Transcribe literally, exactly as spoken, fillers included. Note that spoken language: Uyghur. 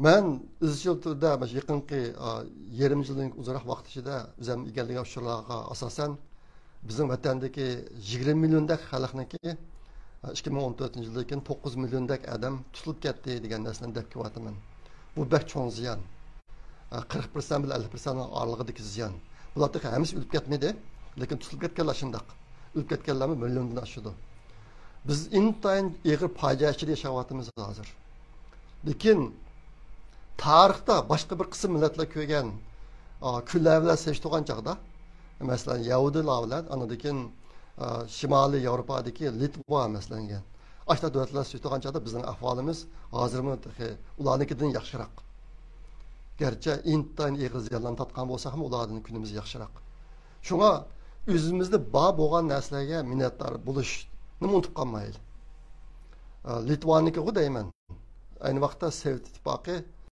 مەن ئىزچىل تۈردە مۇشۇ يېقىنقى، ئا، يېرىم يىلدىن ئۇزۇنراق ۋاقىت ئىچىدە ئۆزۈم ئىگىلىگەن ئۇچۇرلارغا ئاساسەن، بىزنىڭ ۋەتەندىكى يىگىرمە مىليوندەك خەلقنىڭكى، ئا، ئىككى مىڭ ئون تۆتىنچى يىلدىن كېيىن توققۇز مىليوندەك ئادەم تۇتۇلۇپ كەتتى دېگەن نەرسىنى دەپ كېلىۋاتىمەن. بۇ بەك چوڭ زىيان. ئا، قىرىق پىرسەنت بىلەن ئەللىك پىرسەنتنىڭ ئارىلىقىدىكى زىيان. بۇلار تېخى ھەممىسى ئۆلۈپ كەتمىدى، لېكىن تۇتۇلۇپ كەتكەنلەر شۇنداق. ئۆلۈپ كەتكەنلەرمۇ مىليوندىن ئاشىدۇ. بىز ئىنتايىن ئېغىر پاجىئە ئىچىدە ياشاۋاتىمىز ھازىر. لېكىن تارىختا باشقا بىر قىسىم مىللەتلەر كۆرگەن، ئا، كۈنلەر بىلەن سېلىشتۇرغان چاغدا، مەسىلەن، يەھۇدىيلار بىلەن، ئاندىن كېيىن، ئا، شىمالىي ياۋروپادىكى لىتۋا، مەسىلەن، دېگەن، ئاشۇنداق دۆلەتلەر سېلىشتۇرغان چاغدا بىزنىڭ ئەھۋالىمىز ھازىرمۇ تېخى ئۇلارنىڭكىدىن ياخشىراق. گەرچە ئىنتايىن ئېغىر زىيانلارنى تارتقان بولساقمۇ، ئۇلاردىن كۈنىمىز ياخشىراق. شۇڭا ئۆزىمىزدە بار بولغان نەرسىلەرگە مىننەتدار بولۇشنى ئۇنتۇپ قالمايلى. ئا، لىتۋانىكىغۇ دەيمەن. ئەينى ۋاقىتتا سوۋېت ئىتتىپاقى